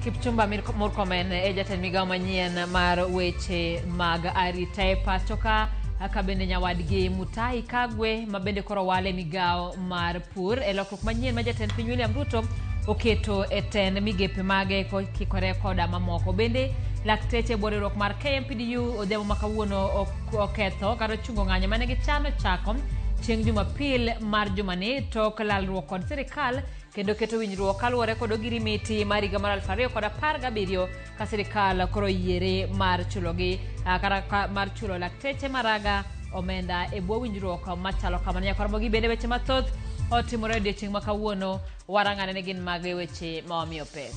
Kipchumba Murkomen e jatend migawo manyien mar weche mag arita e pacho ka ka bende nyawadgi Mutahi Kagwe ma bende koro wale migawo mar pur e lokruok manyien ma jatend piny William Ruto oketo e tend migepe mage kokikore koda mamoko. Bende lakteche e riwruok mar KMPDU odhiambo ma kawuono oketho kata ochungo ng'anyo mane gichano chako chieng' Jumapil mar jumani tok lalruok kod sirikal kendo keto winjruok kaluwore kod ogirimiti mar higa mar 2017 ka sirikal koro yiere mar chulogi kata mar chulo lakteche maraga omenda e bwo winjruok machalo kamano. Nyakwarmogi bende weche mathoth otimore odiochieng' ma kawuono warang'ane ni gin mage weche ma wamiyo pek.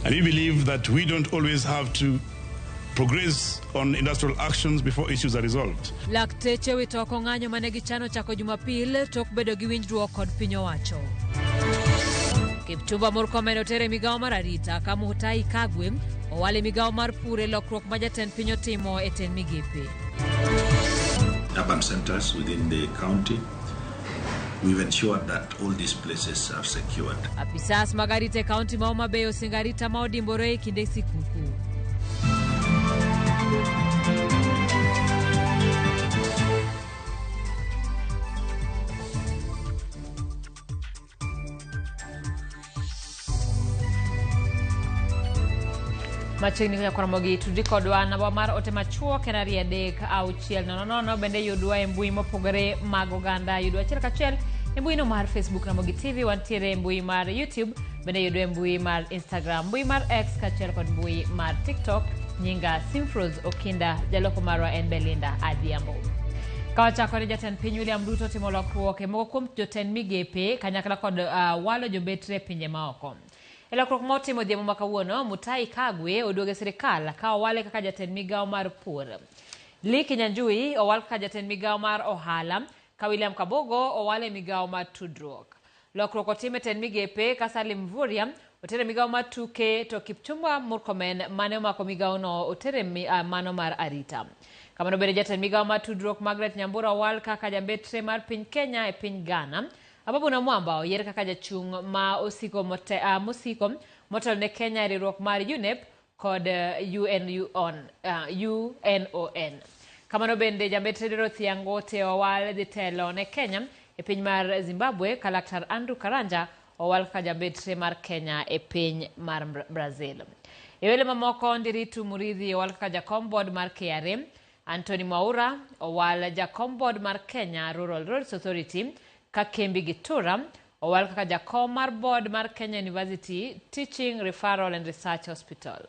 And we believe that we don't always have to progress on industrial actions before issues are resolved. Lakteche wito oko ng'anyo mane gichano chako Jumapil tok bedo gi winjruok kod piny owacho. Kipchumba Murkomen otere migawo mar arita ka Mutahi Kagwe owale migawo mar pur e lokruok ma jatend piny otimo e tend migepe. Urban centers within the county, we've ensured that all these places are secured. Apisas mag arita e kaunti ma Homa Bay osingo arita ma odimbore e kinde sikuku. Machiegni nyakwaramogi tudri kodwa namba mar ote machuok en 23600 bende yudwa e mbui mopogore mag oganda yudwa achiel kachiel e mbui no mar Facebook Ramogi TV wantiere e mbui mar YouTube bende yudwa e mbui mar Instagram mbui mar X kaachiel kod mbui mar TikTok nyinga Simfros Okinda jaloko marwa en Belinda Adhiambo. Ka wachako ni jatend piny William Ruto timo lokruok e moko kuom jotend migepe kanyakla kod walo jombetre e pinje maoko. E lokruok motimo odhiambo ma kawuono, Mutahi Kagwe oduogo e sirikal ka owale kaka jatend migawo mar pur. Lee Kinyanjui owal kaka jatend migawo mar ohala, ka William Kabogo owale migawo mar tudruok. Lokruok otim e tend migepe ka Salim Mvurya otere migawo mar tuke to Kipchumba Murkomen mane omako migawono otere mano mar arita. Kamano bende jatend migawo mar tudruok Margaret Nyambura owal kaka jambetre mar piny Kenya e piny Ghana. Ababu Namwamba oyier kaka jachung' ma osiko motelo ne Kenya e riwruok mar UNEP kod UNON. Kamano bende jambetre Dorothy Angote owal dhi telo ne Kenya e piny mar Zimbabwe ka Laktar Andrew Karanja owal kaka jambetre mar Kenya e piny mar Brazil. E wele mamoko Ndiritu Murithi owal kaka jakom board mar KRA, Anthony Mwaura owal jakom board mar Kenya Rural Roads Authority ka Kembi Gitura owal kaka jakom mar board mar Kenya University Teaching Referral and Research Hospital.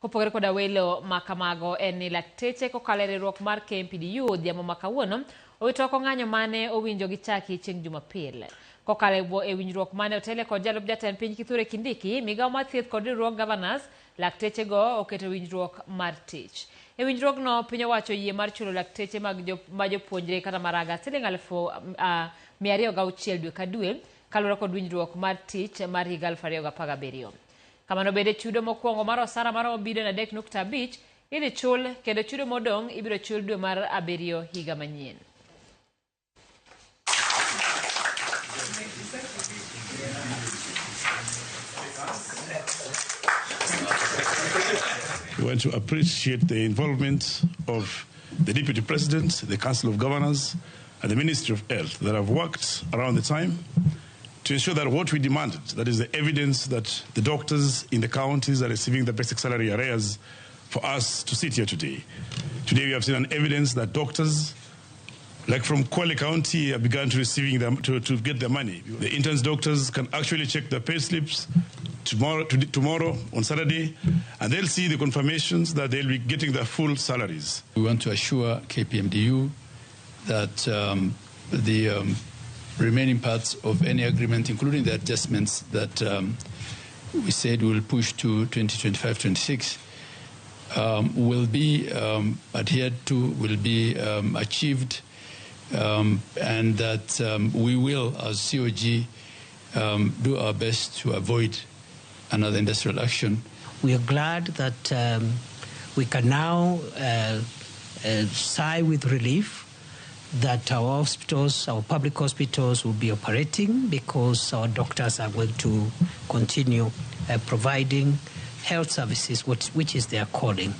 Kopogore koda welo makamago en ni lakteche kokalo e riwruok mar KMPDU odhiambo ma kawuono owito oko ng'anyo mane owinjo gichaki chieng' Jumapil. Kokalo e winjruok mane otele kod jalup jatend piny Kithure Kindiki, migawo mar thieth kod riwruok governors, lakteche go oketo winjruok mar tich. E winjruokno piny owacho yie mar chulo lakteche mag jopuonjre kata maraga siling 206 dwe ka dwe kaluwore kod winjruok mar tich mar higa 2017. Kamano bende chudo mokwongo mar osara maromo bilion 3.5 idhi chul kendo chudo modong' ibiro chul dwe mar 7 higa manyien. We want to appreciate the involvement of the Deputy President, the Council of Governors, and the Ministry of Health that have worked around the time to ensure that what we demanded, that is the evidence that the doctors in the counties are receiving the basic salary arrears, for us to sit here today. Today we have seen an evidence that doctors, like from Kwale County, have begun to receiving them to get their money. The interns doctors can actually check their pay slips tomorrow on Saturday, and they'll see the confirmations that they'll be getting their full salaries. We want to assure KPMDU that the remaining parts of any agreement, including the adjustments that we said we will push to 2025-26, will be adhered to, will be achieved, and that we will, as COG, do our best to avoid another industrial action. We are glad that we can now sigh with relief that our hospitals, our public hospitals, will be operating, because our doctors are going to continue providing health services, which is their calling.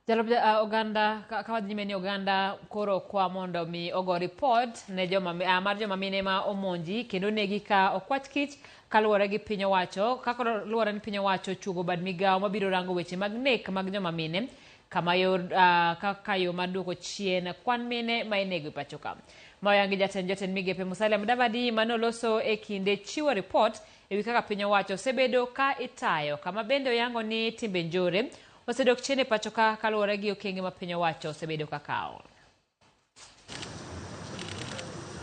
Jalup oganda kawadhi nyime ni oganda koro kwa mondo mi ogo report ne joma mar joma mine ma omonji kendo negi ka okwach kich kaluwore gi piny owacho kaka luwore ni piny owacho chugo bad migawo mabiro rango weche mag nek mag joma mine kama yo kaka yo mar duoko chien kwan mine ma inego e pacho ka. Maoyangi jatend jotend migepe Musalia Mudavadi manoloso e kinde chiwo report ewi kaka piny owacho osebedo ka itayo kama bende oyango ni timbe njore osedok chien e pacho ka kaluwore gi okenge ma piny owacho osebedo ka kawo.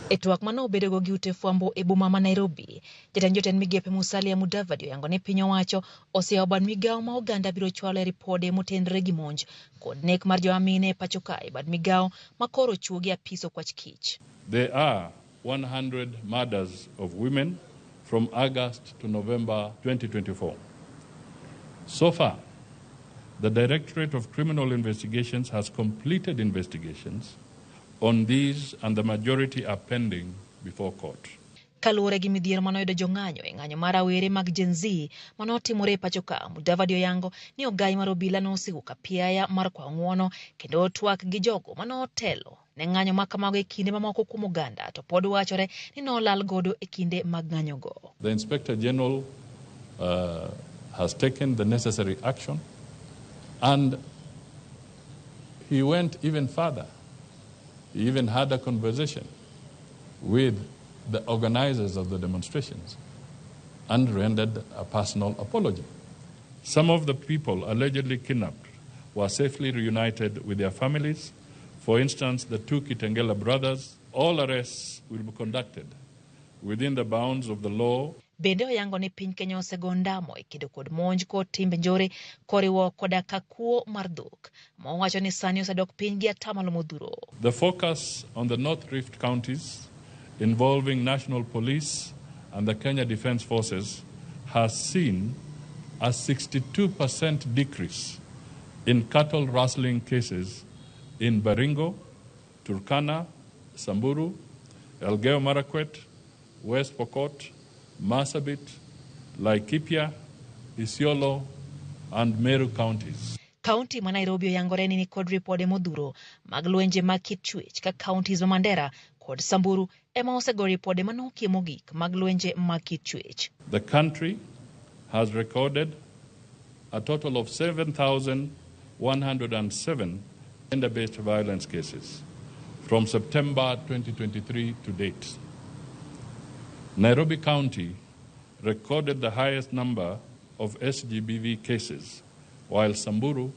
E twak mane obedogo gi ute fwambo e boma ma Nairobi, jatend jotend migepe Musalia Mudavadi oyango ni piny owacho oseyawo bad migawo ma oganda biro chwalo e ripode motenore gi monj kod nek mar joma mine e pacho kae, bad migawo ma koro ochuo gi apis okwach kich. There are 100 murders of women from August to November 2024. So far, the Directorate of Criminal Investigations has completed investigations on these, and the majority are pending before court. Kaluwore gi midhiero manoyudo jong'anyo e ng'anyo mar rawere mag Gen Z manotimore e pacho ka, Mudavadi oyango ni ogai mar obila nosewuok apiaya mar kwayo ng'uono kendo twak gi jogo manotelo ne ng'anyo ma kamago e kinde mamoko kuom oganda to pod wachore ni nolal godo e kinde mag ng'anyogo. The Inspector General has taken the necessary action, and he went even further. He even had a conversation with the organizers of the demonstrations and rendered a personal apology. Some of the people allegedly kidnapped were safely reunited with their families. For instance, the two Kitengela brothers. All arrests will be conducted within the bounds of the law. Bende oyango ni piny Kenya osego ndamo e kedo kod monj kod timbe njore koriwo koda ka kuo mar dhok, ma owacho ni sani osedok piny gi atamalo modhuro. The focus on the North Rift counties involving National Police and the Kenya Defence Forces has seen a 62% decrease in cattle rustling cases in Baringo, Turkana, Samburu, Elgeyo Marakwet, West Pokot, Marsabit, Laikipia, Isiolo, and Meru counties. Kaunti ma Nairobi oyangore ni nikod ripode modhuro mag lwenje mag kit chwech ka counties ma Mandera kod Samburu ema osego ripode manokie mogik mag lwenje mag kit chwech. The country has recorded a total of 7,107 gender-based violence cases from September 2023 to date. Nairobi County recorded the highest number of SGBV cases, while Samburu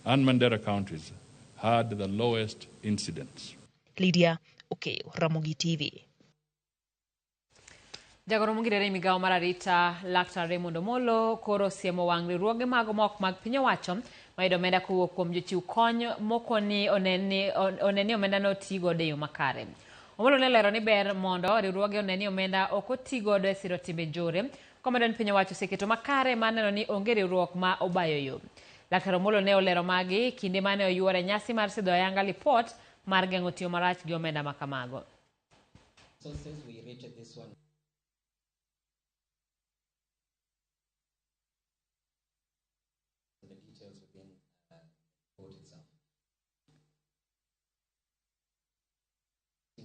and Mandera counties had the lowest incidence. Lydia Okeo, Ramogi TV. Jagoro mongirere migawo mar arita Laktar Raymond Omolo koro siemo wang' riwruoge mago mok mag piny owacho mayudo omenda kowuok kuom jochiw kony moko ni one ni omenda no ti godo e yo makare. Omolo ne lero ni ber mondo riwruoge one ni omenda ok oti godo e siro timbe njore, komedo ni piny owacho oseketo makare mar neno ni onge riwruok ma obayo yo. Laktar Omolo ne olero magi kinde mane oyuore nyasi mar sidho ayanga lipot mar geng'o tiyo marach gi omenda ma kamago.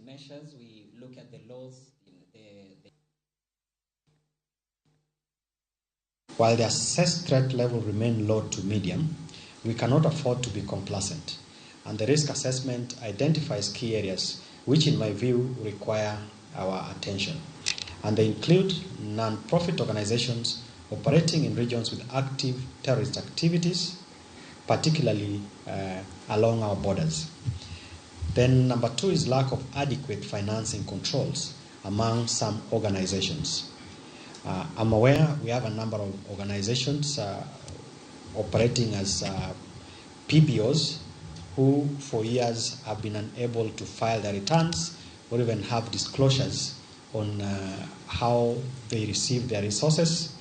Measures, we look at the laws in While the assessed threat level remains low to medium, we cannot afford to be complacent, and the risk assessment identifies key areas which, in my view, require our attention. And they include non-profit organizations operating in regions with active terrorist activities, particularly along our borders. Then number 2 is lack of adequate financing controls among some organizations. I'm aware we have a number of organizations operating as PBOs who for years have been unable to file their returns or even have disclosures on how they receive their resources.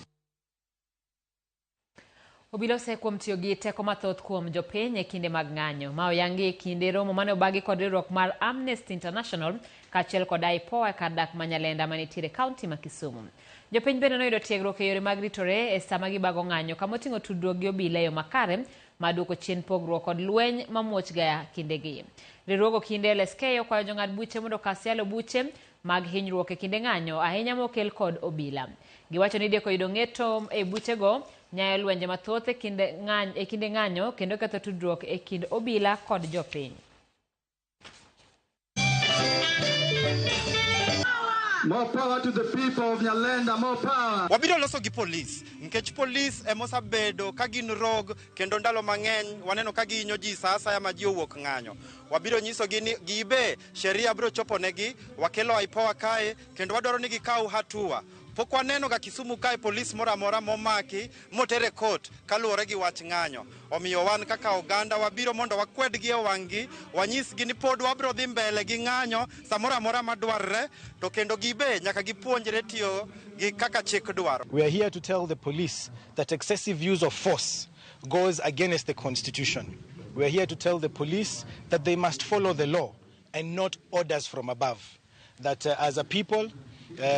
Obila osekuom tiyo gi teko mathoth kuom jopiny e kinde mag ng'anyo ma oyangi e kinde romo mane obagi kod riwruok mar Amnesty International kaachiel kod IPOA e kar dak ma Nyalenda manitiere kaunti ma Kisumu. Jopiny bende noyudo tiegruok e yore mag ritore e sama gibago ng'anyo kama oting'o tudruok gi obila e yo makare ma duoko chien pogruok kod lweny mamuoch ga kindegi. Riwruogo kinde LSK okwayo jong'ad buche mondo okas yalo buche mag hinyruok e kinde ng'anyo ahinya mokel kod obila. Giwacho ni deko yudo ng'eto e buchego nyayo lwenje mathoth e kinde ng'anyo kendo ketho tudruok e kind obila kod jopiny. More power to the people of Nyalenda, more power. Wabiro loso gi polis, nikech polis emosebedo ka gin rog kendo ndalo mang'eny waneno ka gihinyo ji sa asaya ma ji owuok ng'anyo. Wabiro nyisogi ni gibe sheria biro chopo negi, wakelo IPOA kae kendo wadwaro ni gikaw hatua. Pok waneno ga Kisumu kae polis moro amora momaki motere court kaluwore gi wach ng'anyo. Omiyo wan kaka oganda wabiro mondo wakwedgi e wang'gi, wanyisgi ni pod wabiro dhi mbele gi ng'anyo samoro amora madwarre, to kendo gibe nyaka gipuonjre tiyo gi kaka chik dwaro. We are here to tell the police that excessive use of force goes against the constitution. We are here to tell the police that they must follow the law and not orders from above. That as a people,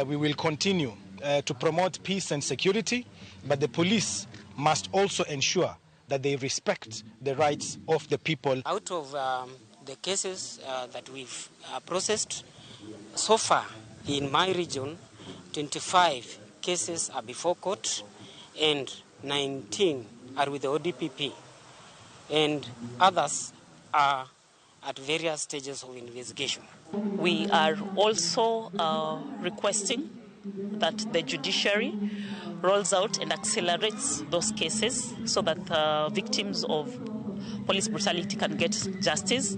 we will continue to promote peace and security, but the police must also ensure that they respect the rights of the people. Out of the cases that we've processed so far in my region, 25 cases are before court and 19 are with the ODPP, and others are at various stages of investigation. We are also requesting that the judiciary rolls out and accelerates those cases so that victims of police brutality can get justice.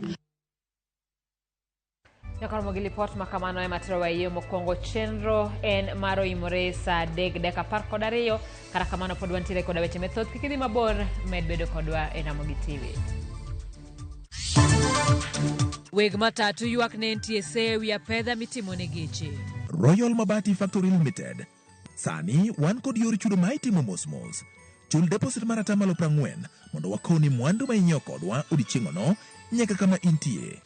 Nyakoromo gi lipot ma kamano ema terowa e yo mokwongo chenro en mar oimore sa 3:12. Kata kamano pod wantiere koda weche mathoth, kik idhi mabor, med bedo kodwa e Ramogi TV. Weg matatu ywak ne NTSA ewi apedha mitimo ne geche. Royal Mabati Factory Limited. Sani wan kod yor chudo ma itimo mos mos. Chul deposit mar 40% mondo wakoni mwandu ma inyiewo kodwa odiechieng'ono nyaka kama intie.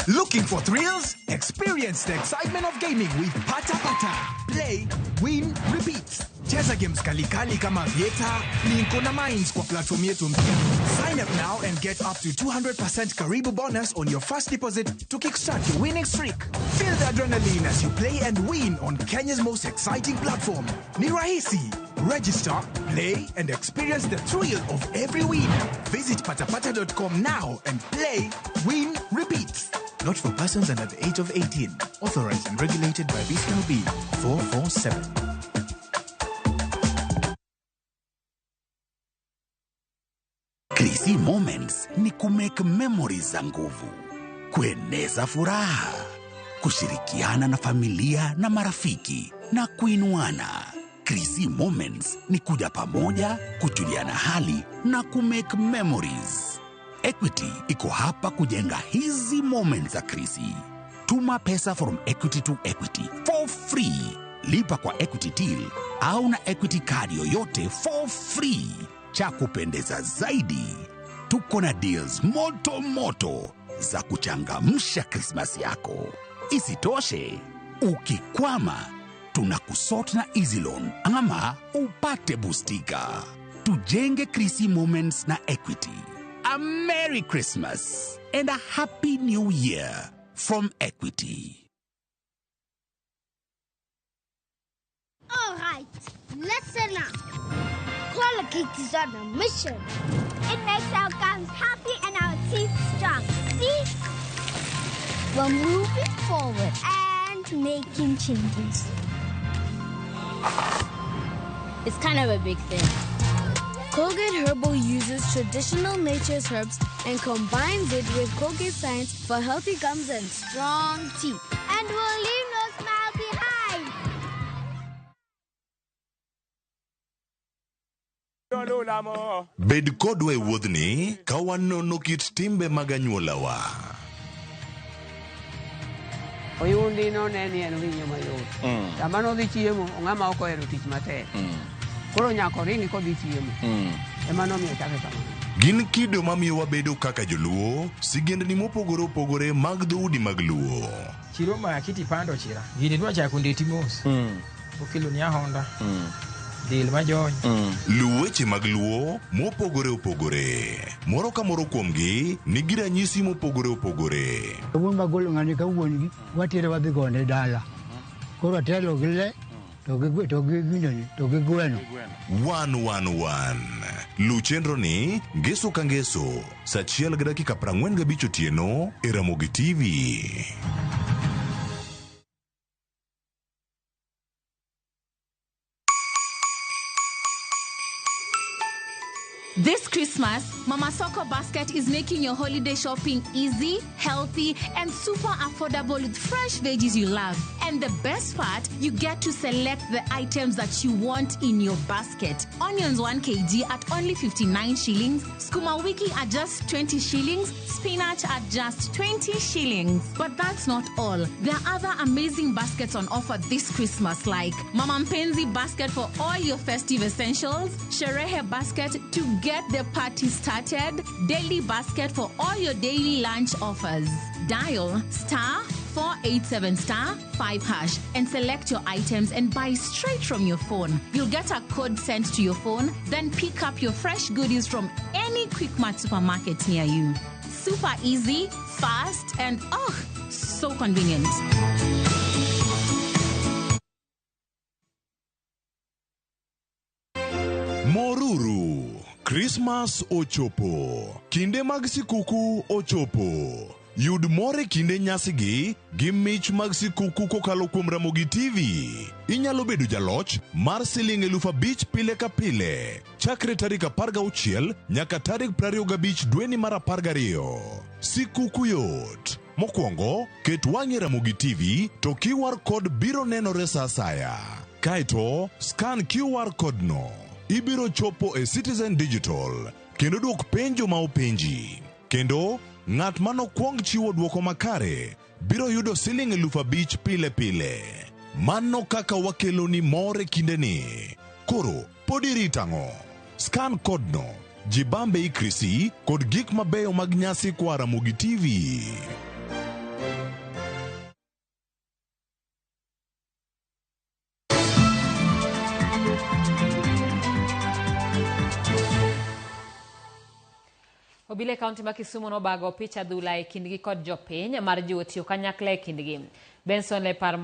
Looking for thrills? Experience the excitement of gaming with Pata Pata. Play, win, repeat. Cheza games kalikali kama Vieta, Linko na Mines kwa platform yetu mpya. Sign up now and get up to 200% Karibu bonus on your first deposit to kickstart your winning streak. Feel the adrenaline as you play and win on Kenya's most exciting platform. Ni rahisi. Register, play, and experience the thrill of every win. Visit patapata.com now and play, win, repeat. Not for persons under the age of 18. Authorized and regulated by BCLB 447. Krisi Moments ni kumake memories za nguvu, kueneza furaha, kushirikiana na familia na marafiki na kuinuana. Krisi Moments ni kuja pamoja, kujuliana hali na kumake memories. Equity iko hapa kujenga hizi moments za Krisi. Tuma pesa from Equity to Equity for free. Lipa kwa Equity Till au na Equity card yoyote for free. Cha kupendeza zaidi, tuko na deals moto moto za kuchangamsha Christmas yako. Isitoshe, ukikwama tunakusort na Easy Loan ama upate bustika. Tujenge Krisi Moments na Equity. A Merry Christmas and a Happy New Year from Equity. All right, listen up. Colgate is on a mission. It makes our gums happy and our teeth strong. See? We're moving forward and making changes. It's kind of a big thing. Colgate Herbal uses traditional nature's herbs and combines it with Colgate science for healthy gums and strong teeth. And we'll leave no smile behind. Bed kodwa e wuodhni ka wanono kit timbe mag anyuolawa. Oyundi none ni en winyo mayot. Sama nodhi chiemo, ong'ama ok ohero tich matek. Koro nyaka oringi kodhi chiemo. Ema nomiyo ochake kamano. Gin kido mamiyo wabedo kaka joluo, sigendni mopogore opogore mag dhoudi mag luo. Chiro ma kiti pando chira. Gini dwa chako ndeti mos. Okelo ni ahonda. Del majony. Luw weche mag luo mopogore opogore. Moro ka moro kuomgi nigi ranyisi mopogore opogore. Wuon magolo ng'ani ka wuon gi watere wadhi gone dala. Koro atelo gi le to gi to gi ginene to gi gweno. 111. Luw chenro ni ngeso ka ngeso saa 1:45 otieno e Ramogi TV. This Christmas, Mama Soko Basket is making your holiday shopping easy, healthy, and super affordable with fresh veggies you love. And the best part, you get to select the items that you want in your basket. Onions 1 kg at only 59 shillings, skuma wiki at just 20 shillings, spinach at just 20 shillings. But that's not all. There are other amazing baskets on offer this Christmas, like Mama Mpenzi basket for all your festive essentials, Sherehe basket to get the party started, daily basket for all your daily lunch offers. Dial star 487 star 5 hash and select your items and buy straight from your phone. You'll get a code sent to your phone, then pick up your fresh goodies from any Quickmart supermarket near you. Super easy, fast, and oh, so convenient. Moruru, Christmas ochopo. Kinde mag sikuku ochopo. Yud mor e kinde nyasigi gi mich mag sikuku kokalo kuom Ramogi TV. Inyalo bedo jaloch mar siling 5,000 pile ka pile chakre tarik 16 nyaka tarik 25 dweni mar 12. Sikuku yot. Mokwongo, ket wang'i e Ramogi TV to QR code biro nenore sa asaya. Kaeto, scan QR code no. Ibiro chopo e Citizen Digital kendo dwok penjo ma openji. Kendo ng'at manokwong chiwo dwoko makare biro yudo siling 5,000 pile pile. Mano kaka wakeloni mor e kindeni. Koro pod irito ang'o? Scan code no, jibambe ikrisi kod gik mabeyo mag nyasi koa Ramogi TV. Obila e kaunti ma Kisumu nobago opich adhula e kindgi kod jopiny mar jiwo tiyo kanyakla e kindgi. Benson Lepar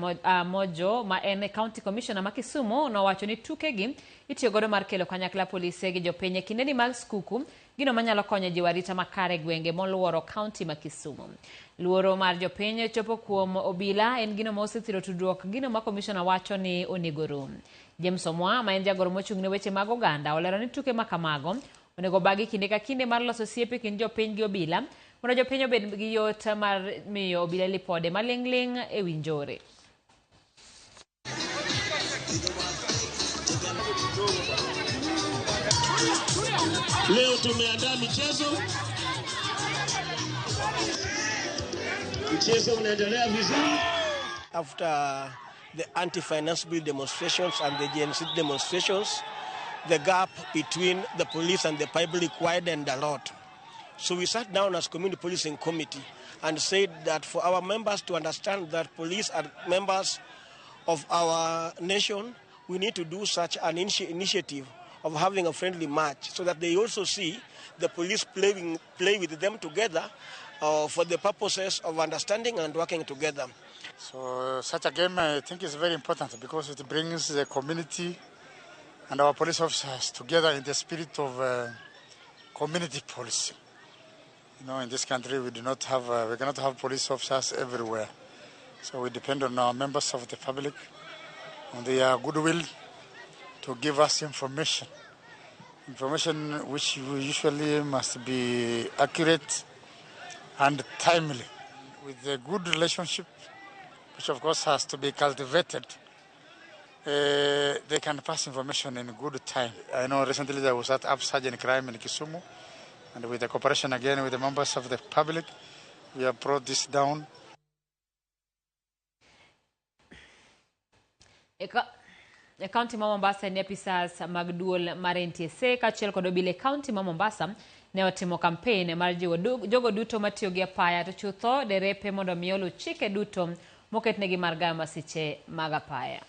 Mojo ma en county commissioner ma Kisumu nowacho ni tukegi itiyo godo mar kelo kanyakla polise gi jopiny e kindeni mag skuku, gino manyalo konyo e jiwo arita makare e gwenge moluoro kaunti ma Kisumu. Luoro mar jopiny chopo kuom obila en gino ma osethiro tudruok, gino ma commissioner wacho ni onego rum. James Omwa ma en jagoro mochung' ne weche mag oganda olero ni tuke ma kamago onego obagi kinde ka kinde mar loso osiep e kind jopiny gi obila mondo jopiny obed gi yot mar miyo obila lipode maling'ling' e wi njore. Leo tumeandaa michezo, mchezo unaendelea vizuri. After the anti-finance bill demonstrations and the Gen Z demonstrations, the gap between the police and the public widened a lot. So we sat down as community policing committee and said that for our members to understand that police are members of our nation, we need to do such an initiative of having a friendly match so that they also see the police play with them together for the purposes of understanding and working together. So such a game, I think, is very important because it brings the community and our police officers together in the spirit of community policing. You know, in this country we do not have, we cannot have police officers everywhere. So we depend on our members of the public, on their goodwill to give us information. Information which usually must be accurate and timely. With a good relationship, which of course has to be cultivated, they can pass information in good time. I know recently there was that upsurge in crime in Kisumu, and with the cooperation again with the members of the public, we have brought this down. E kaunti ma Mombasa ni apisas mag duol mar NTSA kaachiel kod obila e kaunti ma Mombasa ne otimo kampen mar jiwo jogo duto matiyo gi apaya to chutho derepe mondo mi oluw chike duto moketnegi mar gayo masiche mag apaya.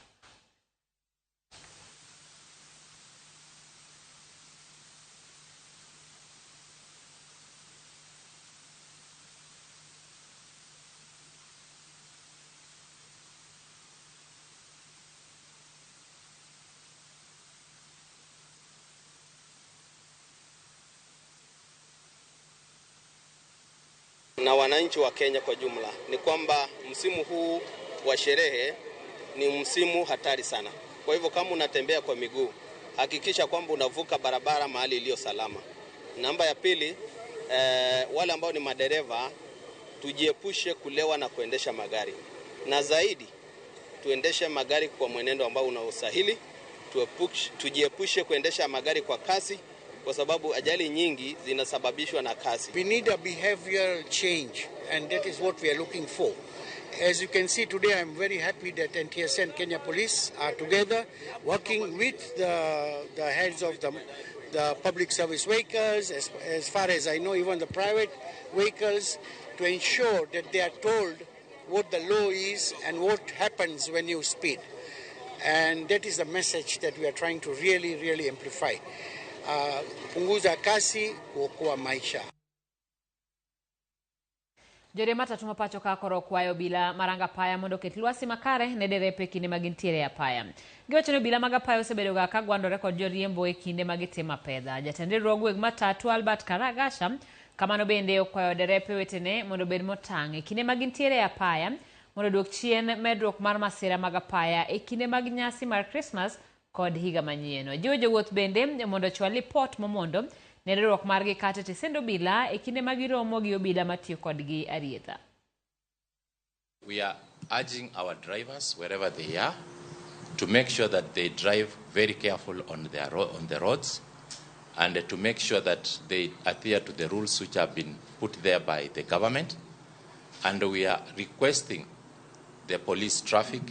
Na wananchi wa Kenya kwa jumla ni kwamba msimu huu wa sherehe ni msimu hatari sana. Kwa hivyo kama unatembea kwa miguu, hakikisha kwamba unavuka barabara mahali iliyo salama. Namba ya pili, wale ambao ni madereva, tujiepushe kulewa na kuendesha magari. Na zaidi, tuendeshe magari kwa mwenendo ambao unaostahili, tujiepushe kuendesha magari kwa kasi, kwa sababu ajali nyingi zinasababishwa na kasi. We need a behavioral change, and that is what we are looking for. As you can see today, I'm very happy that NTSA and Kenya Police are together working with the heads of the public service vehicles, as far as I know, even the private vehicles, to ensure that they are told what the law is and what happens when you speed. And that is the message that we are trying to really, really amplify. Punguza kasi, kuokoa maisha. Jore matatu ma pacho ka koro kwayo obila maranga apaya mondo oket lwasi makare ne derepe kinde ma gintiere e apaya. Giwacho ni obila mag apaya osebedo ga ka gwandore kod joriembo e kinde ma gitimo apedha. Jatend riwruog weg matatu Albert Karagasha kamano bende okwayo derepe wetene mondo obed motang' e kinde ma gintiere e apaya mondo oduok chien medruok mar masira mag apaya e kinde mag nyasi mar Christmas kod higa manyien. Ojiwo jowuoth bende mondo ochwal lipot momondo ne riwruok margi kata tesend obila e kinde ma giromo gi obila matiyo kodgi arietha. We are urging our drivers wherever they are to make sure that they drive very careful on the roads, and to make sure that they adhere to the rules which have been put there by the government. And we are requesting the police traffic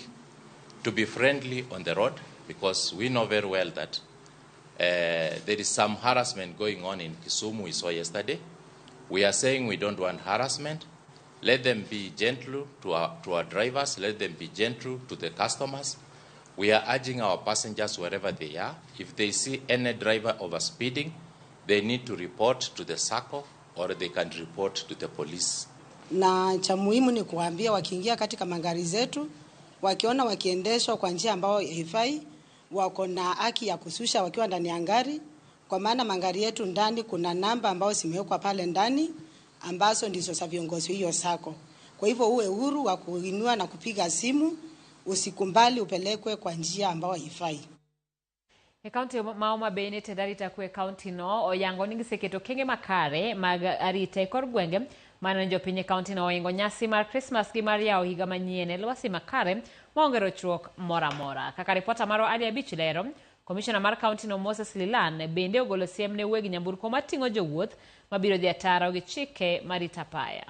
to be friendly on the road, because we know very well that there is some harassment going on in Kisumu, we saw yesterday. We are saying we don't want harassment. Let them be gentle to our drivers. Let them be gentle to the customers. We are urging our passengers wherever they are, if they see any driver overspeeding, they need to report to the SACCO or they can report to the police. Na cha muhimu ni kuambia wakiingia katika magari zetu, wakiona wakiendeshwa kwa njia ambayo haifai, wako na haki ya kususha wakiwa ndani ya gari, kwa maana magari yetu ndani kuna namba ambayo zimewekwa pale ndani ambazo ndizo za viongozi hiyo SACCO. Kwa hivyo uwe huru wa kuinua na kupiga simu, usikumbali upelekwe kwa njia ambayo haifai. E kaunti ma Homa Bay ni tend arita kwe kaunti no oyango ni giseketo okenge makare mag arita e kor gwenge mano jopiny e kaunti no oingo nyasi mar Christmas gi mar yawo higa manyien e lwasi makare maonge rochruok moro amora. Kaka ripota marwa Ali Abich lero, komishona mar kaunti no Moses Lilan bende ogolo siem ne weg nyamburko mating'o jowuoth mabiro dhi ataro gi chike marito apaya.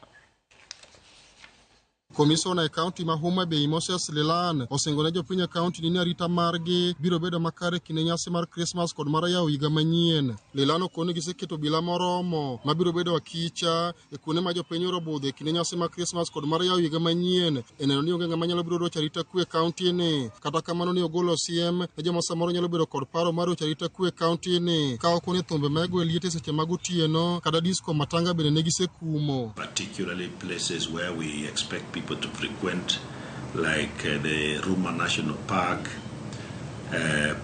Komisona e kaunti ma Homa Bay Moses Lilan osingo ne jopiny e kaunti ni arita margi biro bedo makare kinde nyasi mar Krismas kod mar yawo higa manyien. Lilan okoni ni giseketo obila moromo mabiro bedo akicha e kuonde ma jopiny ohero budho e kinde nyasi mar Krismas kod mar yawo higa manyien e neno ni onge ng'ama nyalo biro rocho arita kwe e kaunti ni. Kata kamano ni ogolo siem ne joma samoro nyalo bedo kod paro mar rocho arita kwe e kaunti ni ka okoni thumbe ma igoyo liet e seche mag otieno kata disco matanga bende ne gisekumo. Particularly places where we expect people to frequent, like the Ruma National Park,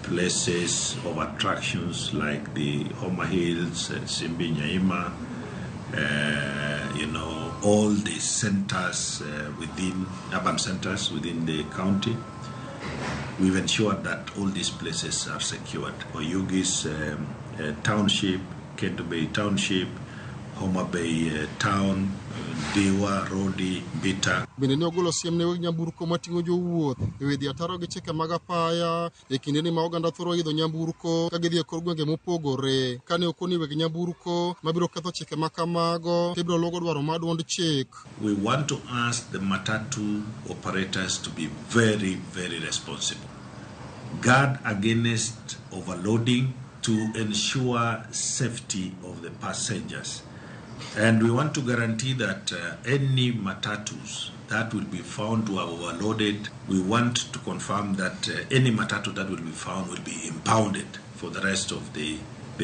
places of attractions like the Homa Hills, Simbi Nyaima, all the centers within, urban centers within the county. We've ensured that all these places are secured. Oyugis Township, Kendu Bay Township, Homa Bay Town, Diwa, Rodi, Bita. Bende ne ogolo siem ne weg nyamburko mating'o jowuoth e wi dhi ataro gi chike mag apaya e kindeni ma oganda thoro idho nyamburko ka gidhi e kor gwenge mopogore. Kane okoni weg nyamburko mabiro ketho chike ma kamago to ibiro luwo dwaro mar duond chik. We want to ask the matatu operators to be very, very responsible. Guard against overloading to ensure safety of the passengers. And we want to guarantee that any matatus that will be found to have overloaded, we want to confirm that any matatu that will be found will be impounded for the rest of the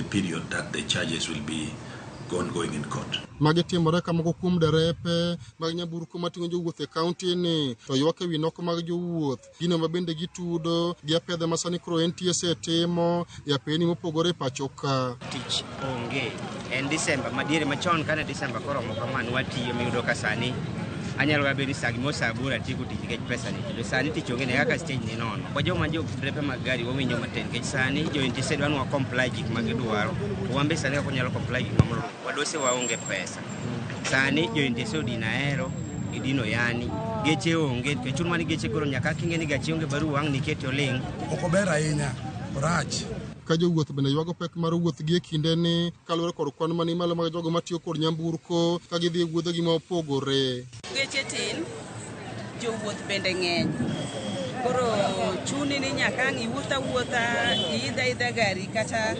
period that the charges will be ongoing in court. Magi timore ka moko kuom derepe mag nyamburko mating'o jowuoth e kaunti ni to ywak ewi nok mag jowuoth, gino ma bende gitudo gi apedha ma sani koro NTSA timo e apeni mopogore e pacho ka. Tich onge. En Disemba madiere machon kane Disemba koromo kama nwatiyo miyudo ka sani anyalo ga bedo ni saa gimoro saa aboro atieko tich nikech pesa ni. To sani tich onge ne kaka stage ni nono. Kwa joma jo drepe mag gari wawinjo matin nikech sani jo NTSA dwa ni wa comply gik ma gidwaro. To wan be sani kaka wanyalo comply gik ma wadose waonge pesa. Sani jo NTSA odino Ahero, gidino Yani, geche onge nikech chuno mana ni geche koro nyaka king'e ni gachi onge barua wang' nikete oling'. Ok ober ahinya, orach. Ka jowuoth bende ywago pek mar wuoth gi e kindeni kaluwore kod kwan mani malo mag jogo matiyo kod nyamburko ka gidhi e wuodhegi ma opogore. Geche tin, jowuoth bende ng'eny. Koro chuni ni nyaka ang' iwuoth awuotha, iidh aidha gari kata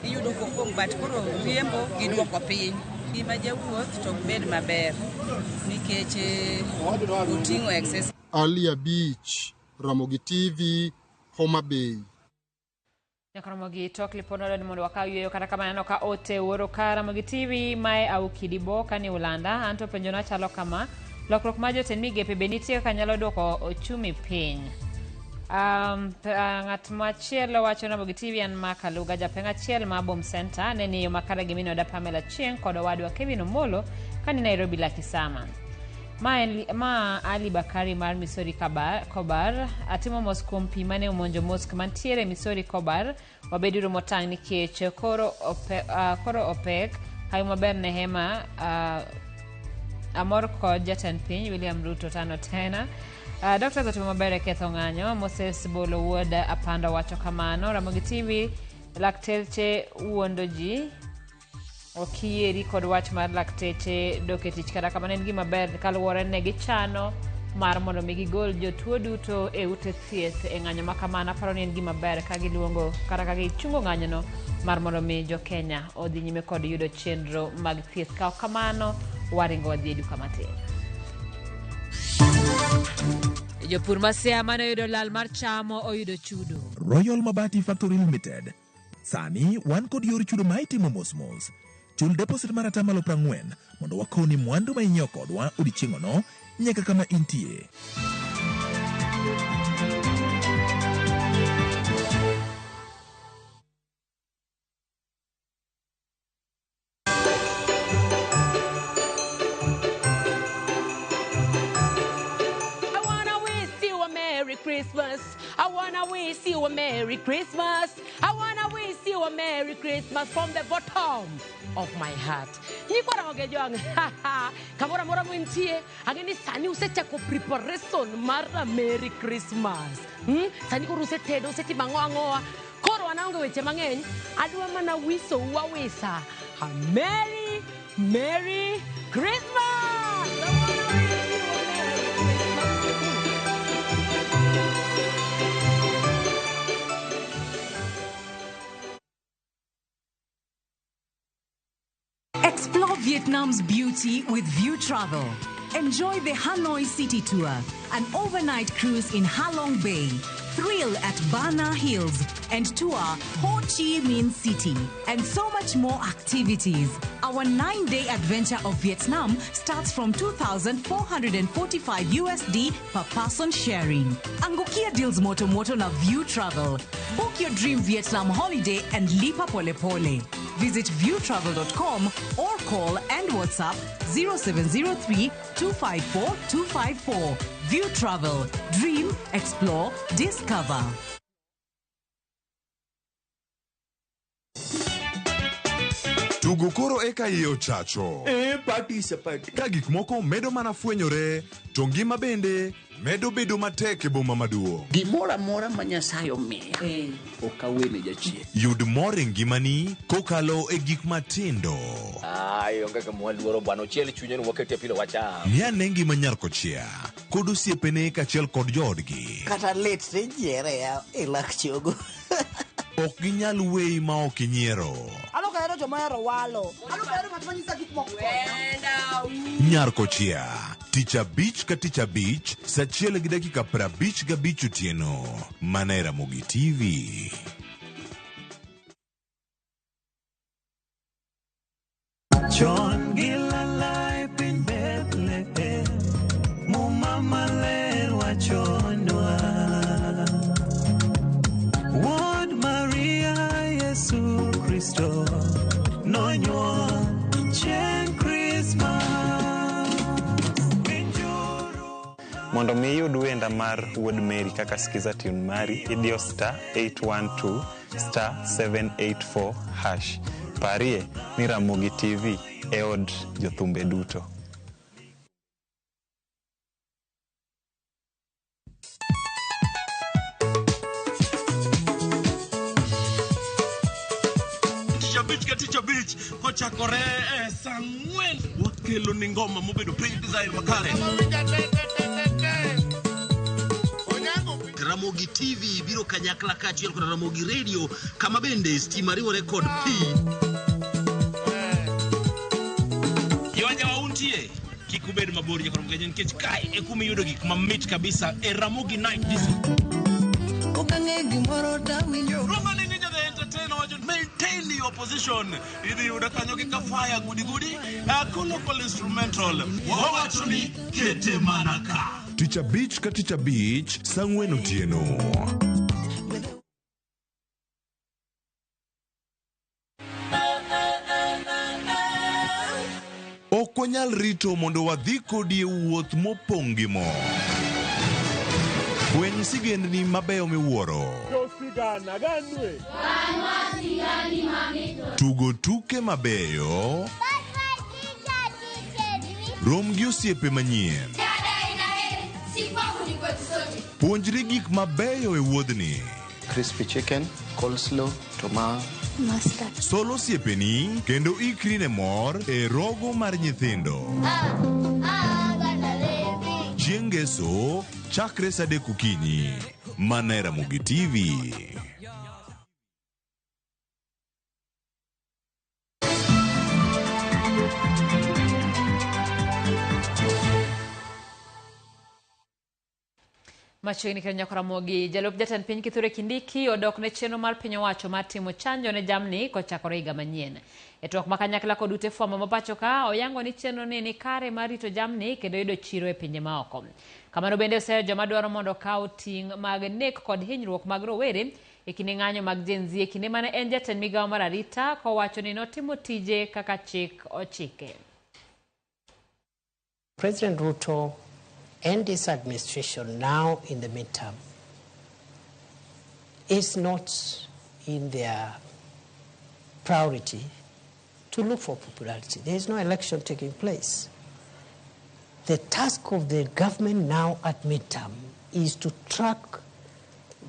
iyudo kopong' but koro riembo giduoko piny. Ngima jawuoth to ok bed maber nikech oting'o excess. Ali Abich, Ramogi TV, Homa Bay. Nyakaramogi tok liponodo ni mondo wakaw yueyo kata kamano aneno ka ote wuoro ka Ramogi TV mae Aukidi Bo kani Ulanda anto penjona chalo kama lokruok mar jotend migepe be nitie kaka nyalo duoko ochumi piny. Ng'at machielo wacho Ramogi TV an Mark Aluga japeng' achiel ma Bom Center ne ni yo makare gi minoda Pamela Chieng' kod owadwa Kevin Omolo kani Nairobi Lakisama. Ma Ali Bakari mar Misori Kobar atimo mos kuom pi mane omonjo mosque mantiere Misori Kobar wabeduru motang' nikech koro opek hawi maber ne hema amor kod jatend piny William Ruto tano tena. Doctors otimo maber e ketho ng'anyo Moses Bolo wuod Apanda wacho kamano. Ramogi TV lakteche wuondo ji ok yieri kod wach mar lakteche dok e tich kata kamano en gima ber kaluwore ne gichano mar mondo mi gigol jotuo duto e ute thieth e ng'anyo ma kamano. Aparo ni en gima ber ka giluongo kata ka gichungo ng'anyono mar mondo mi jo Kenya odhi nyime kod yudo chenro mag thieth. Ka ok kamano waringo wadhi e duka matin. Jopur ma Siaya mane oyudo lal mar cham oyudo chudo. Royal Mabati Factory Limited. Sani wan kod yor chudo ma itimo mos mos. Chul deposit mar 40% mondo wakoni mwandu ma inyiewo kodwa odiechieng'ono nyaka kama intie. I wanna wish you a Merry Christmas. I wanna wish you a Merry Christmas. I wanna wish you a Merry Christmas from the bottom of my heart. Nyikwa Ramogi Jwang', kamoro amora muintie, ang'e ni sani usechako preparation mar a Merry Christmas. Sani koro usetedo, usetimo ang'o ang'owa. Koro an aonge weche mang'eny, adwa mana wisou awisa a Merry, Merry Christmas! I wanna wish you a Merry Christmas. Explore Vietnam's beauty with View Travel. Enjoy the Hanoi City Tour, an overnight cruise in Halong Bay, thrill at Bana Hills, and tour Ho Chi Minh City, and so much more activities. Our 9-day adventure of Vietnam starts from 2,445 USD per person sharing. Angukia deals moto moto na View Travel. Book your dream Vietnam holiday and lipa pole pole. Visit viewtravel.com or call and WhatsApp 0703 254 254. View Travel. Dream, explore, discover. Tugo koro eka iye ochacho. E party sapati. Ka gik moko medo mana fwenyore, to ngima bende medo bedo matek e boma maduong'. Gimoro amora ma Nyasaye omiya, ok awene jachien. Yud mor e ngimani kokalo e gik matindo. Ai, onge kama waluoro bwana, ochiel chunye ni wakete pilo wacham. Ng'i ane ngima nyar kochia kod osiepene kaachiel kod joodgi. Kata lit tijiere e lak chogo. Ok ginyal weyi ma ok inyiero. An ok ahero joma ohero walo. An ok ahero ng'at ma nyisa gik moko. Nyar kochia, tich abich ka tich abich, saa 1:55 otieno, mana e Ramogi TV. Chon gi lala e piny Bethlehem, Muma maler wachonwa. Wuod Maria Yesu Kristo nonyuol chieng' Krismas. Mondo mi iyud wenda mar Wuod Mary kaka Skiza tune mari, idiyo star 812 star 784 hash. Parie ni Ramogi TV e od jothumbe duto. Tich abich ka tich abich kochakore e saa 4 wakelo ni ngoma mobedo pre-design makare. Ramogi TV biro kanyakla kaachiel kod Ramogi Radio kama bende stima riwore kod pi. Jowanja untie kik ubed mabor nyaka Ramogi nikech kae e kuma iyudo gik mamit kabisa e Ramogi Night Disco. Ok ang'e gimoro tawinjo. Roma ni Ninja the Entertainer wacho maintain your position. Idhi yudo kanyo gi kafaya gudi gudi, colloquial instrumental. Wawacho ni kete mana ka. Tich abich ka tich abich, saa 4 otieno. Ok wanyal rito mondo wadhi kodi e wuoth mopong' gi mor. Fweny sigendni mabeyo miwuoro. Tugo tuke mabeyo. Rom gi osiepe manyien. Puonjri gik mabeyo e wuodhni. Crispy chicken, coleslaw, tomato, mustard. Sol osiepeni kendo ikri ne mor e rogo mar nyithindo. Chieng' Ngeso, chakre saa 3 okinyi. Mana e Ramogi TV. Machiegni kendo nyaka Ramogi, jalup jatend piny Kithure Kindiki odok ne chenro mar piny owacho mar timo chanjo ne jamni kochakore higa manyien. E twak ma kanyakla kod ute fwambo ma pacho ka, oyango ni chenro ni kare mar rito jamni kendo yudo chiro e pinje maoko. Kamano bende oseyo joma dwaro mondo okaw ting' mag nek kod hinyruok mag rowere e kinde ng'anyo mag Gen Z e kinde mane en jatend migawo mar arita kowacho ni notimo tije kaka chik ochike. President Ruto and his administration now in the midterm is not in their priority to look for popularity. There is no election taking place. The task of the government now at midterm is to track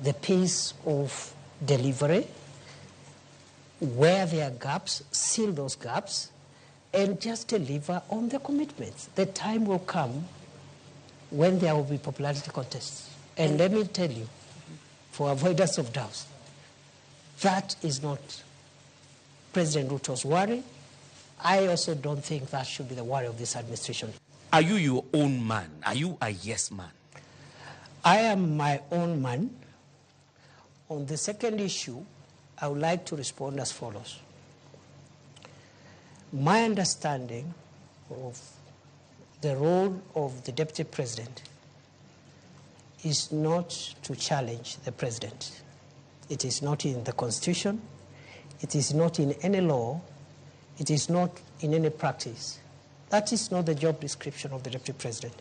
the pace of delivery, where there are gaps, seal those gaps, and just deliver on the commitments. The time will come when there will be popularity contests. And let me tell you, for avoidance of doubts, that is not President Ruto's worry. I also don't think that should be the worry of this administration. Are you your own man? Are you a yes man? I am my own man. On the second issue, I would like to respond as follows. My understanding of the role of the deputy president is not to challenge the president. It is not in the constitution. It is not in any law. It is not in any practice. That is not the job description of the deputy president.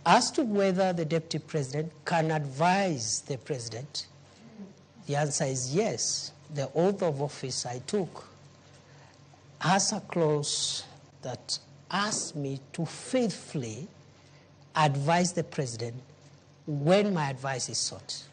As to whether the deputy president can advise the president, the answer is yes. The oath of office I took has a clause that asks me to faithfully advise the president when my advice is sought.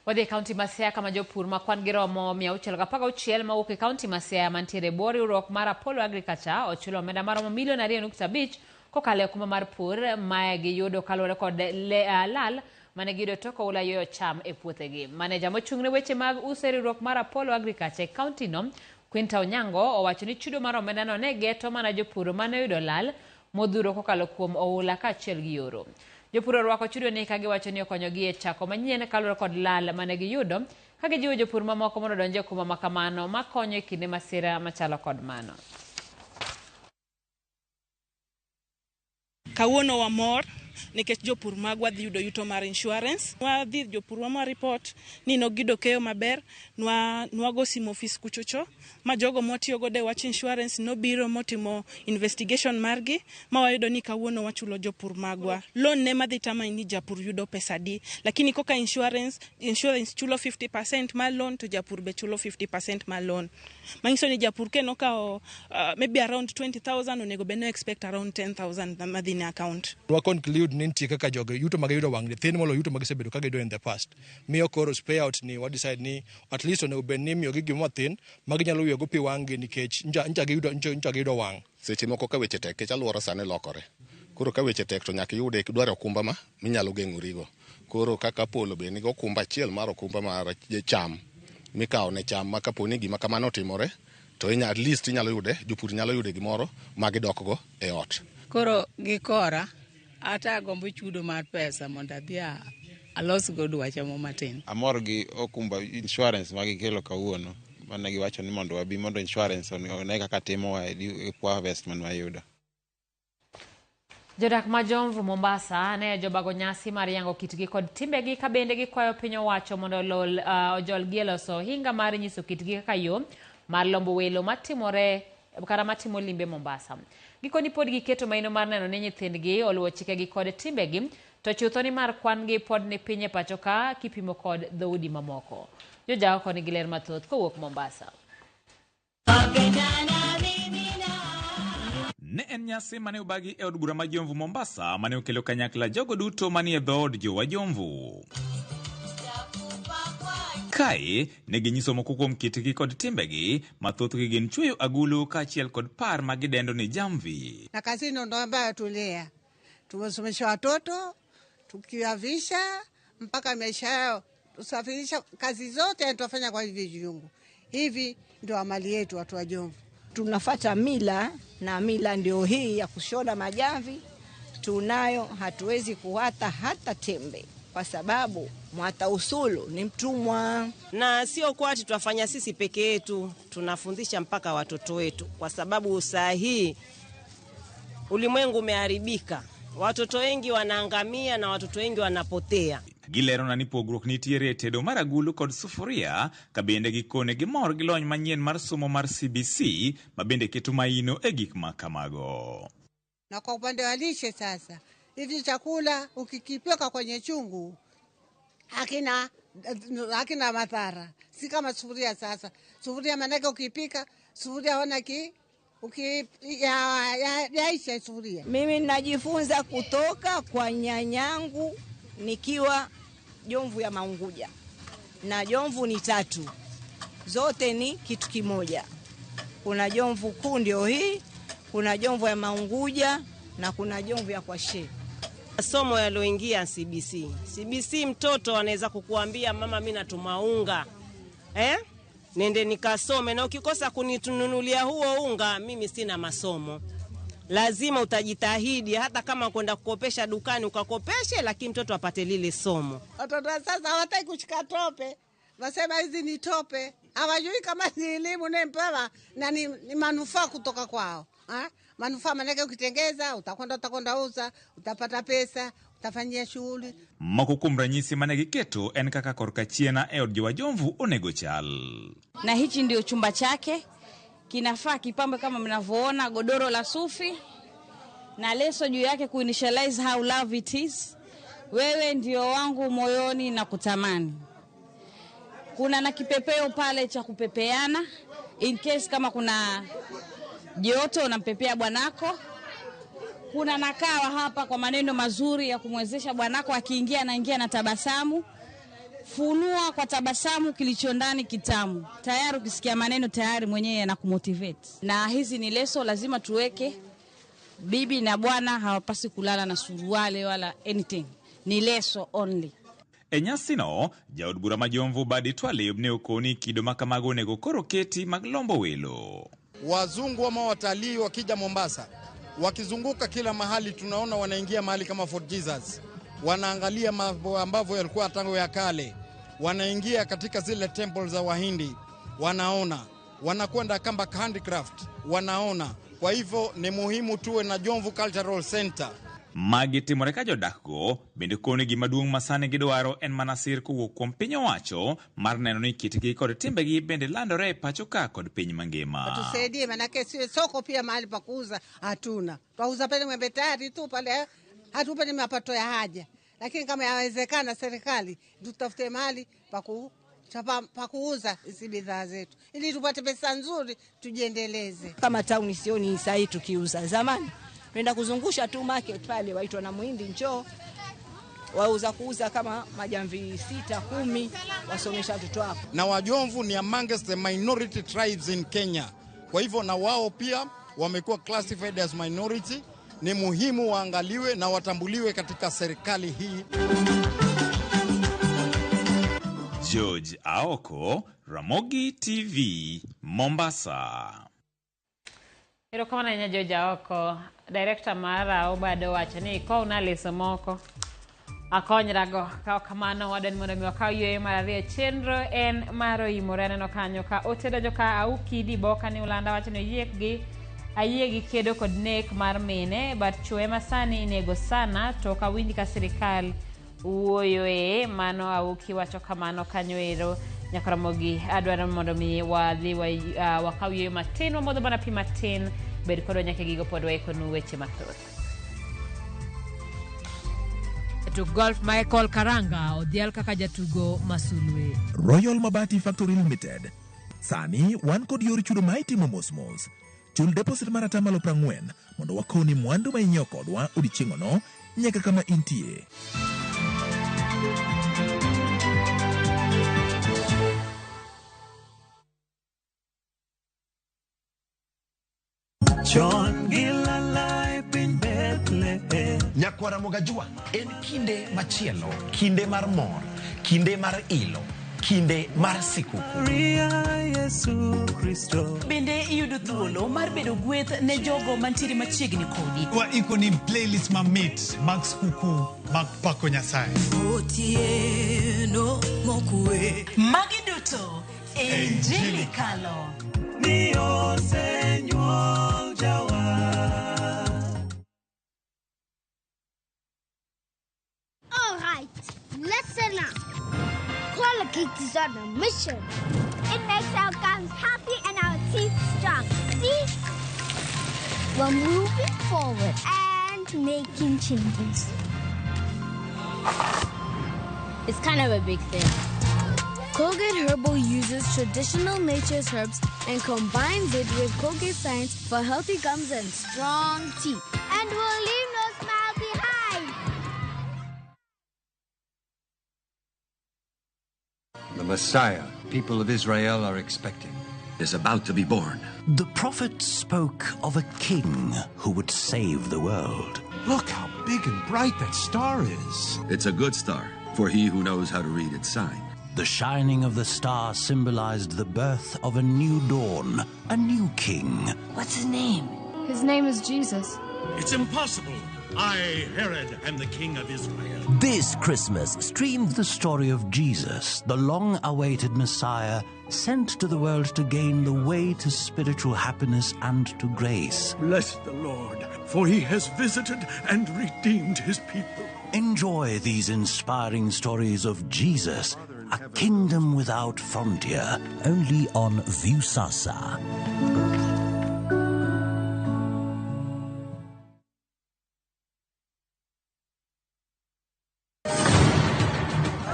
Wadhi e kaunti ma Siaya kama jopur ma kwan gi romo 616 mawuok e kaunti ma Siaya mantiere e bwo riwruok mar Apollo Agriculture ochulo omenda maromo milion 2.5 kokalo e okumba mar pur mae giyudo kaluwore kod lal mane giyudo tok oula yweyo cham e puothegi. Maneja mochung' ne weche mag uso e riwruok mar Apollo Agriculture e kaunti no Quinta Onyango owacho ni chudo mar omendano ne geto mana jopur mane oyudo lal modhuro kokalo kuom oula kaachiel gi yoro. Jopur orwako chudo ni ka giwacho ni okonyogi e chako manyien kaluwore kod lal mane giyudo ka gijiwo jopur mamoko mondo odonj e okumba ma kamano makonyo e kinde masira machalo kod mano. Kawuono wamor nikech jopur magwa dhi yudo yuto mar insurance. Wadhi jopur wa report ni nogiyudo keyo maber, nwago simo ofis kuchocho ma jogo mwatiyo godo e wach insurance nobiro motimo investigation margi ma wayudo ni kawuono wachulo jopur magwa. Loan ne madhi tama ni japur yudo pesa di, lakini koka insurance chulo 50% mar loan to japur be chulo 50% mar loan. Manyiso ni japur ke nokawo maybe around 20,000 onego be no expect around 10,000 madhi ne account. Wa conclude ni nitie kaka jogo yuto mag yudo wang' ni thin moloyo yuto magisebedo ka giyudo in the past. Miyo koro payout ni wa decide ni at least onego bed ni imiyogi gima mathin ma ginyalo wiyogo pi wang'gi nikech ncha giyudo wang'. Seche moko ka weche tek nikech alwora sani lokore. Koro ka weche tek to nyaka iyude idwaro okumba ma minyalo geng'origo. Koro kaka Apollo be nigi okumba achiel mar okumba mar cham mikawo ne cham ma kapo ni gima kamano otimore to at least inyalo yude, jopur nyalo yude gimoro ma gidokgo e ot. Koro gikora ata agombo chudo mar pesa mondo adhi alos go dwacha mo matin. Amor gi okumba insurance ma gikelo kawuono mane giwacho ni mondo wabi mondo insurance one kaka timowa e poor harvest man wayudo. Jodak ma Jomvu Mombasa ne jobago nyasi mar yango kitgi kod timbegi ka bende gikwayo piny owacho mondo ojolgi e loso ohinga mar nyiso kitgi kaka yo mar lombo welo matimore kata matimo limbe Mombasa. Gikoni pod giketo maino mar neno ni nyithindgi oluwo chikegi kod timbegi to chutho ni mar kwan gi pod ni piny e pacho ka kipimo kod dhoudi mamoko. Jojago koni gi ler mathoth kowuok Mombasa. Ne en nyasi mane obagi e od bura ma Jomvu Mombasa mane okelo kanyakla jogo duto manie dhood jowa Jomvu. Kae ne ginyiso moko kuom kitgi kod timbegi ma thothgi gin chweyo agulu kaachiel kod par ma gidendo ni jamvi. Na kasino ndo ambayo tulea, tumesomesha watoto tukiwavisha mpaka maisha yao, tusafirisha kazi zote tunafanya kwa hivi viungu. Hivi ndio amali yetu watu wa Jomvu. Tunafata mila na mila ndio hii ya kushona majamvi tunayo, hatuwezi kuwata hata tembe kwa sababu mwata usulu ni mtumwa. Na sio kwa ati tunafanya sisi peke yetu, tunafundisha mpaka watoto wetu kwa sababu saa hii ulimwengu umeharibika. Watoto wengi wanaangamia na watoto wengi wanapotea. Gilero na ni pogruok nitiere e tedo mar agulu kod sufuria ka bende gikone gimor gi lony manyien mar somo mar CBC ma bende keto maino e gik ma kamago. Na kwa upande wa lishe sasa, hivi chakula ukikipika kwenye chungu hakina madhara. Si kama sufuria sasa. Sufuria manake ukipika, sufuria wana ki yaisha sufuria. Mimi najifunza kutoka kwa nyanyangu nikiwa Jomvu ya Maunguja. Na Jomvu ni tatu. Zote ni kitu kimoja. Kuna Jomvu kuu ndio hii, kuna Jomvu ya Maunguja na kuna Jomvu ya Kwashe. Somo yaloingia CBC. CBC mtoto anaweza kukuambia mama mimi natuma unga. Nende nikasome, na ukikosa kunitununulia huo unga, mimi sina masomo. Lazima utajitahidi, hata kama kwenda kukopesha dukani ukakopeshe, lakini mtoto apate lile somo. Watoto sasa hawataki kushika tope, wasema hizi ni tope, hawajui kama ni elimu nempewa na ni manufaa kutoka kwao. Manufaa manake ukitengeza utakwenda uza, utapata pesa, utafanyia shughuli. Moko kuom ranyisi mane giketo en kaka korka chiena e od jowajomvu onego chal. Na hichi ndio chumba chake, kinafaa kipambe kama mnavyoona, godoro la sufi na leso juu yake kuinitialize how love it is. Wewe ndio wangu moyoni na kutamani. Kuna na kipepeo pale cha kupepeana in case kama kuna joto unampepea bwanako. Kuna nakawa hapa kwa maneno mazuri ya kumwezesha bwanako, akiingia anaingia na tabasamu. Funua kwa tabasamu kilicho ndani kitamu. Tayari ukisikia maneno tayari mwenyewe anakumotivate. Na hizi ni leso lazima tuweke. Bibi na bwana hawapasi kulala na suruali wala anything. Ni leso only. E nyasino, jaod bura ma Jomvu Badi Twalib ne okoni kido ma kamago onego koro keti mag lombo welo. Wazungu ama watalii wakija Mombasa, wakizunguka kila mahali, tunaona wanaingia mahali kama Fort Jesus, wanaangalia mambo ambavyo yalikuwa tangu ya kale, wanaingia katika zile temple za Wahindi, wanaona, wanakwenda kamba handicraft, wanaona. Kwa hivyo ni muhimu tuwe na Jomvu Cultural Center. Magi timore ka jodakgo bende koni gima duong' ma sani gidwaro en mana sir kowuok kuom piny owacho mar neno ni kitgi kod timbegi bende landore e pacho ka kod piny mangima. Tusaidie, manake sio soko pia mahali pa kuuza hatuna. Twauza pale Mwembe Tayari tu pale, hatupati mapato ya haja. Lakini kama yawezekana serikali tutafute mahali pa kuuza hizi bidhaa zetu ili tupate pesa nzuri tujiendeleze. Kama town sioni sahi tukiuza. Zamani tunaenda kuzungusha tu market pale, waitwa na muhindi njoo, wauza kuuza kama majamvi 6, 10, wasomesha watoto wako. Na Wajomvu ni amongst the minority tribes in Kenya. Kwa hivyo na wao pia wamekuwa classified as minority. Ni muhimu waangaliwe na watambuliwe katika serikali hii. George Aoko, Ramogi TV, Mombasa. Erokamano ahinya George Aoko. Director mara Obado wacho ni ikowna leso moko akonyrago. Ka kamano wadwani mondo mi wakaw yueyo mar ariyo. Chenro en mar oimore. Aneno kanyo ka ote donjo ka Auki Diboka ni Ulanda wacho ni ayie gi kedo kod nek mar mine, but chwo ema sani inego sana to ok awinj ka sirikal wuoyoe. Mano Auki wacho kamano kanyo ero. Nyaka Ramogi adwaro mondo mi wadhi wakaw yueyo matin, wamodho mana pi matin. Bed kodwa nyaka gigo pod waikonu weche mathoth. Jatug golf Michael Karanga odhial kaka jatugo masulwe. Royal Mabati Factory Limited. Sani wan kod yor chudo ma itimo mos mos. Chul deposit mar 40% mondo wakoni mwandu ma inyiewo kodwa odiechieng'ono nyaka kama intie. Chon gi lala e piny Bethlehem. Nyakwara Mogajua, en kinde machielo, kinde mar mor, kinde mar ilo, kinde mar sikuku. Maria Yesu Kristo. Bende iyudo thuolo mar bedo gweth ne jogo mantiere machiegni kodi. Waiko ni playlist mamit mag skuku mag pako Nyasaye. Otieno mokwe. Magi duto e Injili Kalo. Ni osenyuol jawa. All right, listen up. Colgate is on a mission. It makes our gums happy and our teeth strong. See? We're moving forward and making changes. It's kind of a big thing. Colgate Herbal uses traditional nature's herbs and combines it with Colgate science for healthy gums and strong teeth. And we'll leave no smile behind. The Messiah people of Israel are expecting is about to be born. The prophet spoke of a king who would save the world. Look how big and bright that star is. It's a good star for he who knows how to read its sign. The shining of the star symbolized the birth of a new dawn, a new king. What's his name? His name is Jesus. It's impossible. I, Herod, am the king of Israel. This Christmas, stream the story of Jesus, the long awaited Messiah, sent to the world to gain the way to spiritual happiness and to grace. Bless the Lord, for he has visited and redeemed his people. Enjoy these inspiring stories of Jesus, a kingdom without frontier, only on Viusasa.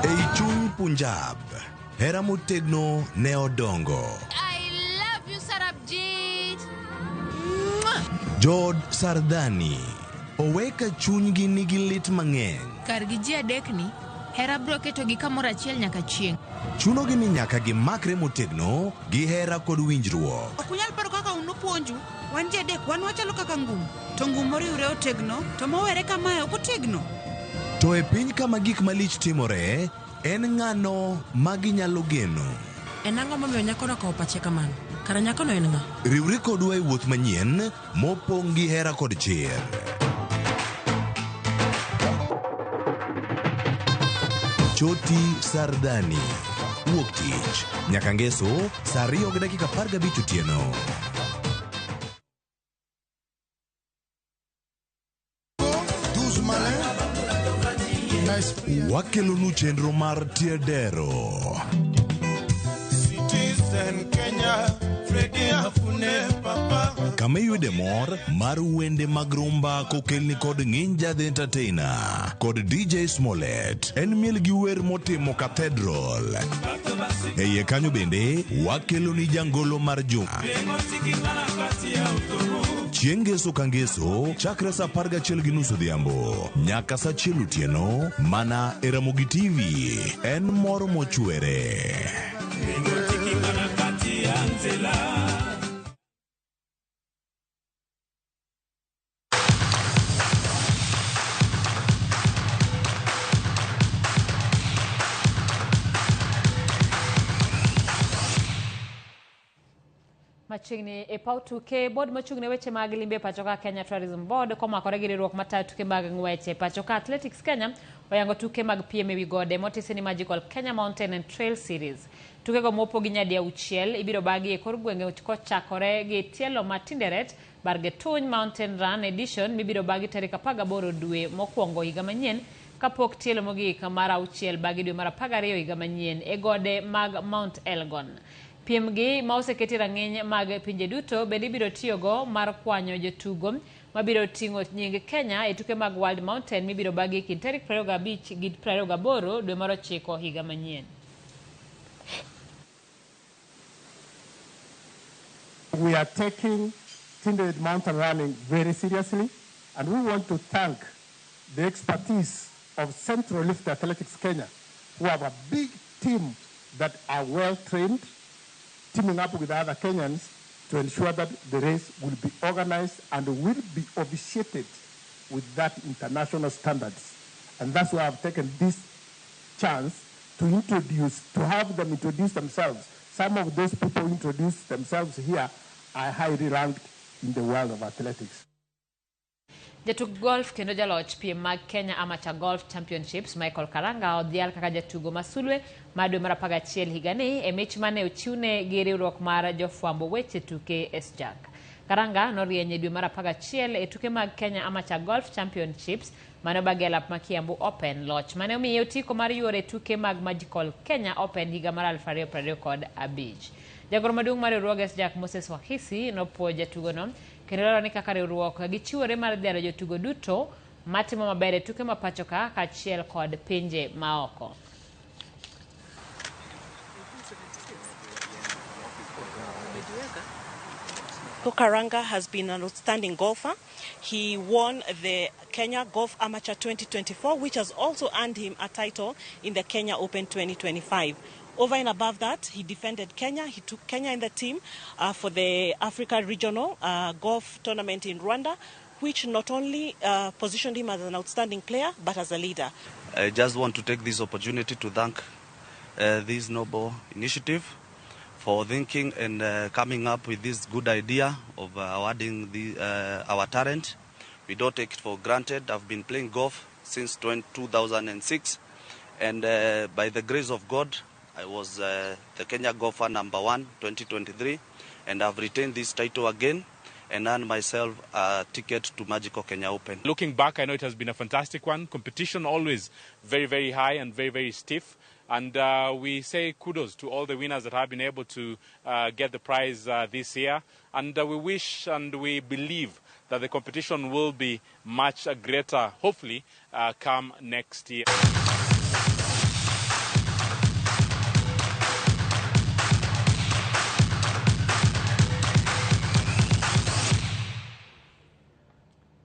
Ei chuny Punjab, hera motegno ne odongo. I love you, Sarabjit. Jood Sardani owe ka chunygi nigi lit mang'eny. Kargi ji adekni, hera biro ketogi kamoro achiel nyaka chieng'. Chunogi ni nyaka gimakre motegno gi hera kod winjruok. Ok unyal paro kaka un upuonju. Wan ji adek, wan wachalo kaka ngum. To ngum moriwre otegno, to mowere kamae ok otegno. To e piny kama gik malich timore, en ng'ano ma ginyalo geno? En ang'o momiyo nyakono okawo pache kamano? Kara nyakono en ng'a? Riwri kodwa e wuoth manyien mopong' gi hera kod chir. Choti Sardani. Wuok tich nyaka ngeso saa 2:15 otieno. Wakelonu chenro mar Tiedero. Citizen Kenya, Freddy Afune Papa. Kama iyude mor mar wende mag rumba kokelni kod Nginja the Entertainer kod DJ Smollett. En miel gi wer motimo Cathedral. E iye kanyo bende wakeloni jangolo mar juma. Chieng' ngeso ka ngeso chakre saa 11:30 odhiambo nyaka saa 1 otieno mana e Ramogi TV. En mor mochwere. Machiegni e paw tuke, board mochung' ne weche mag limbe pacho ka Kenya Tourism Board komakore gi riwruok matayo tuke mag ng'wech e pacho ka Athletics Kenya oyango tuke mag piem ewi gode motisi ni Magical Kenya Mountain and Trail Series. Tukego mopogi nyadi auchiel ibiro bagi e kor gwenge kochakore gi tielo ma Tinderet Bargetuny Mountain Run Edition mibiro bagi tarik 18 dwe mokwongo higa manyien kapok tielo mogik mar auchiel bagi dwe mar 12 higa manyien e gode mag Mount Elgon. Piem gi ma oseketi rang'iny mag pinje duto bende ibiro tiyogo mar kwanyo jotugo mabiro ting'o nying Kenya e tuke mag World Mountain mibiro bagi kind tarik 25 gi 28 dwe mar 9 higa manyien. We are taking Tinderet Mountain Running very seriously, and we want to thank the expertise of Central Lift Athletics Kenya, who have a big team that are well trained, teaming up with other Kenyans to ensure that the race will be organized and will be officiated with that international standards. And that's why I've taken this chance to introduce, to have them introduce themselves. Some of those people who introduce themselves here are highly ranked in the world of athletics. Jatug golf kendo jaloch piem mag Kenya Amateur Golf Championships Michael Karanga odhial kaka jatugo masulwe mar dwe mar 11 higani e mich mane ochiwne gi riwruok mar jofwambo weche tuke SJAK. Karanga norieny e dwe mar 11 e tuke mag Kenya Amateur Golf Championships mane obagi e lap ma Kiambu Open. Loch mane omiye otiko mar yuore tuke mag Magical Kenya Open higa mar 2025. Jagoro maduong' mar riwruog SJAK Moses Wahisi nopuoyo jatugono kendo lero ni kaka riwruok gichiwore mar dhialo jotugo duto matimo maber e tuke ma pacho ka kaachiel kod pinje maoko. Karanga has been an outstanding golfer. He won the Kenya Golf Amateur 2024, which has also earned him a title in the Kenya Open 2025. Over and above that, he defended Kenya. He took Kenya in the team for the Africa Regional Golf Tournament in Rwanda, which not only positioned him as an outstanding player, but as a leader. I just want to take this opportunity to thank this noble initiative, for thinking and coming up with this good idea of awarding our talent. We don't take it for granted. I've been playing golf since 2006, and by the grace of God, I was the Kenya golfer number 1 2023, and I've retained this title again and earned myself a ticket to Magical Kenya Open. Looking back, I know it has been a fantastic one. Competition always very, very high and very, very stiff. And we say kudos to all the winners that have been able to get the prize this year. And we wish and we believe that the competition will be much greater, hopefully, come next year.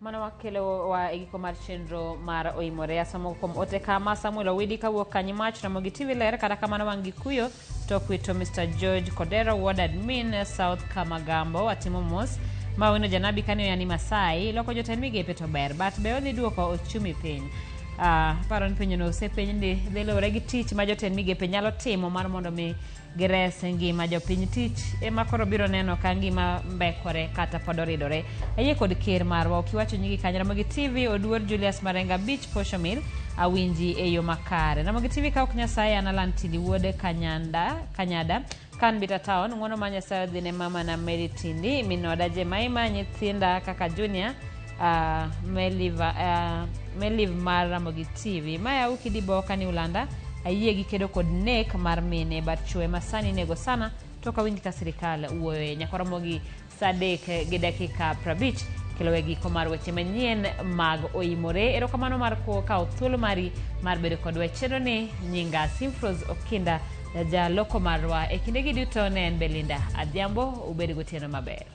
Mano wakelo wa e giko mar chenro mar Oimore. Asomo kuom ote kama Samuel Owidi kawuok Kanyimach. Ramogi TV ler, kata kamano wang' gi kuyo to kwito Mr. George Kodero, ward admin South Kamagambo. Watimo mos ma wino janabi kane oyani Masai loko jotend migepe to ber, but be odhi duoko ochumi piny. Aparo ni penjono osepenj ndi dhi luwore gi tich ma jotend migepe nyalo timo mar mondo mi gires ngima jopiny. Tich ema koro biro neno ka ngima mbekore kata pod oridore. Ayie kod ker marwa, ok iwacho nyingi kanyo. Ramogi TV Oduor Julius Marenga Beach Posho Mill awinji e yo makare. Ramogi TV ka ok Nyasaye an Alan Tindi wuod Kanyada kan Bita Town. Ng'uono ma Nyasaye odhi ne mama na Mary Tindi, minoda Jemaima, nyithinda kaka Junior, Meliv mar Ramogi TV. Maya Ukidi Boka ni Ulanda ayie gi kedo kod nek mar mine, but chwe masani nego sana to ok awinj ka sirikal wuoyoe. Nyaka Ramogi saa 3:50 kelo e giko mar weche manyien mag Oimore. Erokamano mar kawo thuolo mari mar bedo kodwa e chenro ni. Nyinga Simfros Okinda, jaloko marwa e kindegi duto ne en Belinda Adhiambo. Ubed gotieno maber.